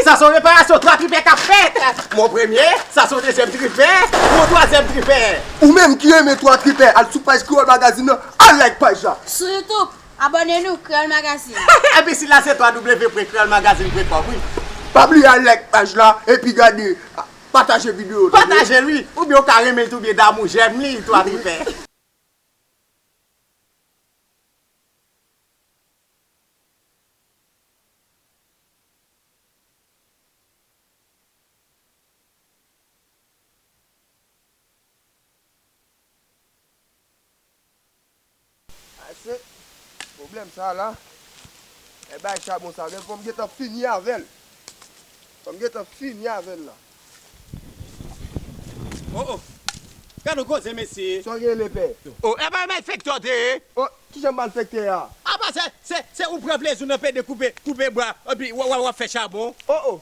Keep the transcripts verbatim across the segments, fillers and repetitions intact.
Sa se yon reparasyon twa tripè k ap fèt. Mon premye, sa se yon dezyèm tripè, mon twazyèm tripè. Ou menm ki renmen twa tripè, al sou paj Kreyòl Magazine nan, al like paj la. Sou YouTube, abòne nou, Kreyòl Magazine. Enbesil la se w w w pwen kreyòl magazine pwen kòm, wi. Pa bliye al like paj la, epi gade, pataje videyo tou. Pataje l, wi. Oubyen w ka renmen l tou, oubyen damou jèm li, twa tripè. Ase pwoblèm sa la. E bay chabon sa, gen fò m gentan fini avè l. Fò m gentan fini avè l la. Oh, oh. Gad yon koze, mesye. Sa w gen, lepè? Oh, e pa malfektè w te ye? Oh, kijan malfektè a? Apa se, se, se ou pran plezi w nan pede koupe, koupe bwa, epi w, w, w ap fè chabon? Oh, oh.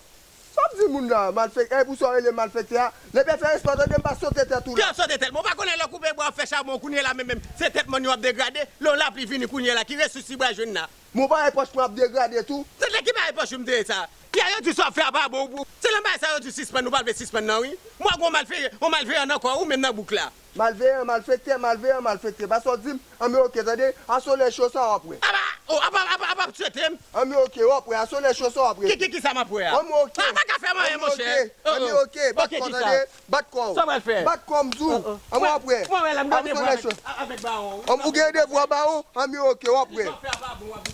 Sa w ap di moun la, malfektè? E pou sa w rele malfektè a? Lepè, fè respè w tande, m pa sote tèt ou la. Ki ap sote tèt mwen? Ou pa konnen lè w koupe bwa w ap fè chabon, kounye a la menm, menm, se tèt mòn yo ap degrade. Lè yon lapli vini kounye a la, ki resous li pral jwenn la? Mon bagay pòch mwen ap degrade tou. Se nan ki bagay pòch ou m te ye sa? Pyè, yo di sa w ap fè a pa bon. Se nan bagay sa yo di w sispann, ou pa vle sispann nan, wi. Mwen gen yon malfe-, yon malveyan nan kò ou menm nan bouk la. Malveyan, malfektè, malveyan, malfektè. Pa sa w di m, anben oke, tande, a solèy cho sa w ap wè. Apa, oh, apa, apa, apa, apa, tchete m. Anben oke, w ap wè, a solèy cho sa w ap wè. Ki, ki, ki sa m ap wè a? Anben oke. Ah, pa ka fè m anyen, monchè. Anben oke, bat kò, tande, bat kò. Sa w pral fè? Bat kò, m di w. Anben w ap wè. Mwen, mwen, la, m gen randevou avèk, avèk bawon. Anben ou gen randevou a bawon? Anben oke, w ap wè.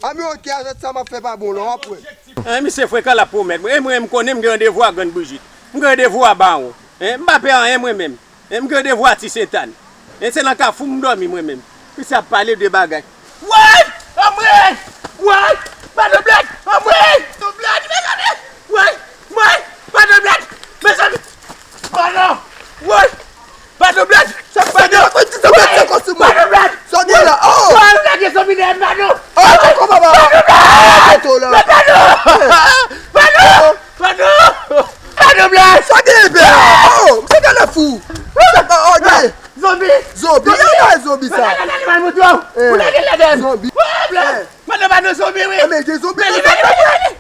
Anben oke, avèk sa m ap fè pa bon, non, w ap wè. Hein, misye frekan, l ap pwomèt mwen. E mwen, m konnen m gen randevou a Grann Brijit. M gen randevou a bawon. Hein, m pa pè anyen mwen menm. Hein, m gen randevou a Ti Sentàn. Hein, se nan Kafou m dòmi mwen menm. Misye ap pale de bagay. Woy! Anmwey! Woy! Madanm Blad! Anmwey! Madanm Blad, mezanmi! Woy! Woy! Madanm Blad! Mezanmi! Madanm! Woy! Madanm Blad! Sa k pase? Madanm Blad! Sa w gen la? Oh! Woy, ou lage zonbi dèyè m, Madanm! Oh, kòman papa? Madanm Blad! Madanm! Madanm! Madanm Blad! Sa gen lepè a? Oh, misye genlè fou. Sa pa, oh, gen zonbi! Zonbi? Yo, gen zonbi sa. Mwen lage animal mouton. Ou lage ladan. Zonbi. Oh, Blad! Mwen nan pa nan zonbi, wi. Men gen zonbi nan zonbi.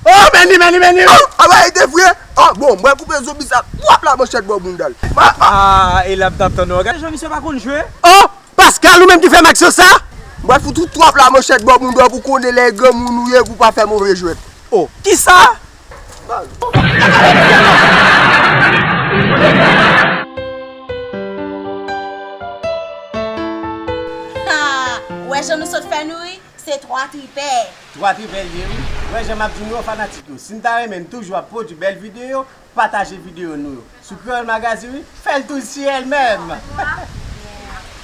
Oh, men li, men li, men li. Oh, a ba e te vre. Oh, bon, mwen koupe zonbi sa. W ap la manchèt bò bounda l. Ah, e l ap t ap tann ou. Gade jan misye pa konn jwe. Oh, Pascal, ou menm ki fè m aksyon sa? Mwen fout ou twòp la manchèt bò bounda pou konnen lè granmoun ou ye pou pa fè move jwèt. Oh, kisa? Ha! Ou wè jan nou sot fè nou ri? Se twa tripè. Twa tripè l ye, wi. Ou wè jan m ap di nou yo, fanatik yo. Si n ta renmen n toujou ap pwodui bèl videyo, pataje videyo nou yo. Sou Kreyòl Magazine, wi, fè l tou si èl menm.